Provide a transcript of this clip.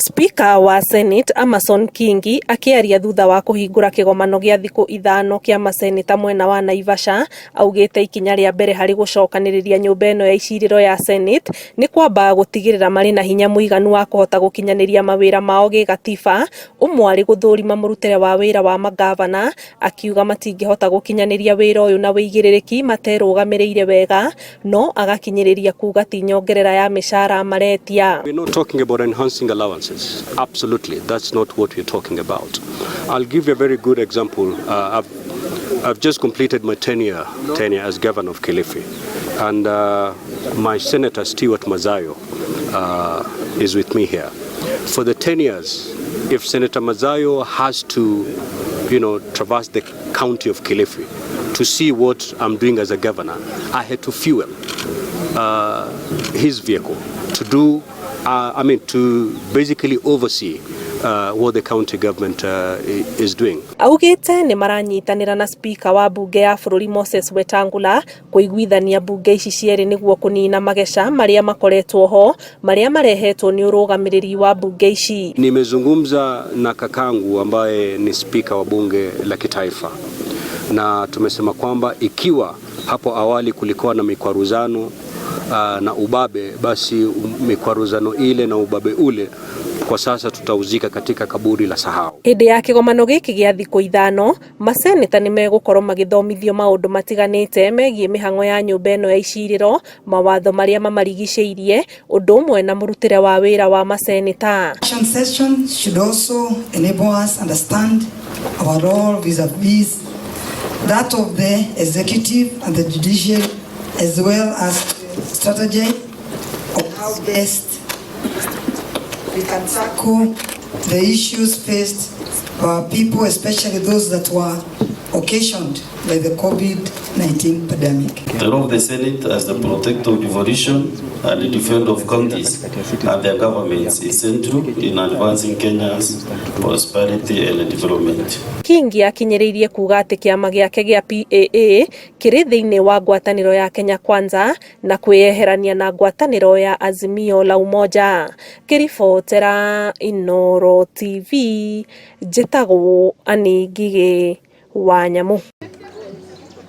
Spika wa Senate Amason Kingi akĩaria thutha wa kũhingũra kĩgomano gĩa thikũ 5 kĩa maseneta mwena wa Naivasha, augĩte ikinya rĩa mbere harĩ gũcokanĩrĩria nyũmba ĩno ya icirĩro ya Senate nĩ kwamba gũtigĩrĩra marĩ na hinya mũiganu wa kũhota gũkinyanĩria mawĩra mao gĩgatiba, ũmwe arĩ gũthũrima mũrutĩre wa wĩra wa mangavana, akiuga matingĩhota gũkinyanĩria wĩra ũyũ na wĩigĩrĩrĩki materũgamĩrĩire wega, no agakinyĩrĩria kuga ti nyongerera ya mĩcara maretia. We're not talking about enhancing allowances. Absolutely, that's not what we're talking about. I'll give you a very good example. I've just completed my tenure as governor of Kilifi, and my senator Stewart Madzayo is with me here. For the 10 years, if Senator Madzayo has to traverse the county of Kilifi to see what I'm doing as a governor, I had to fuel his vehicle to do, I mean, to basically oversee what the county government is doing. Augĩte nĩ maranyitanĩra na spika wa mbunge ya bũrũri Moses Wetangula kũiguithania mbunge ici cierĩ nĩguo kũnina mageca marĩa makoretwo ho marĩa marehetwo nĩ ũrũgamĩrĩri wa mbunge ici. Nimezungumza na kakangu ambaye ni spika wa bunge la kitaifa na tumesema kwamba ikiwa hapo awali kulikuwa na mikwaruzano na ubabe, basi mikwaruzano ile na ubabe ule kwa sasa tutauzika katika kaburi la sahau. Hĩndĩ ya kĩgomano gĩkĩ gĩa thikũ 5, maseneta nĩ megũkorwo magĩthomithio maũndũ matiganĩte megiĩ mĩhang'o ya nyũmba ĩno ya icirĩro, mawatho marĩa mamarigicĩirie, ũndũ ũmwe na mũrutĩre wa wĩra wa maseneta. Action session should also enable us understand our role vis-a-vis that of the executive and the judiciary, as well as strategy of how best we can tackle the issues faced by our people, especially those that were occasioned by the COVID-19 pandemic. The role of the Senate as the protector of devolution and the defender of counties and their governments is central in advancing Kenya's prosperity and development. Kingi akinyĩrĩirie kuga atĩ kĩama gĩake gĩa PAA kĩrĩ thĩinĩ wa ngwatanĩro ya Kenya Kwanza na kwĩyeherania na ngwatanĩro ya Azimio la Umoja. Ngĩribotera Inooro TV, njĩtagwo Annie Ngigĩ wa Nyamu.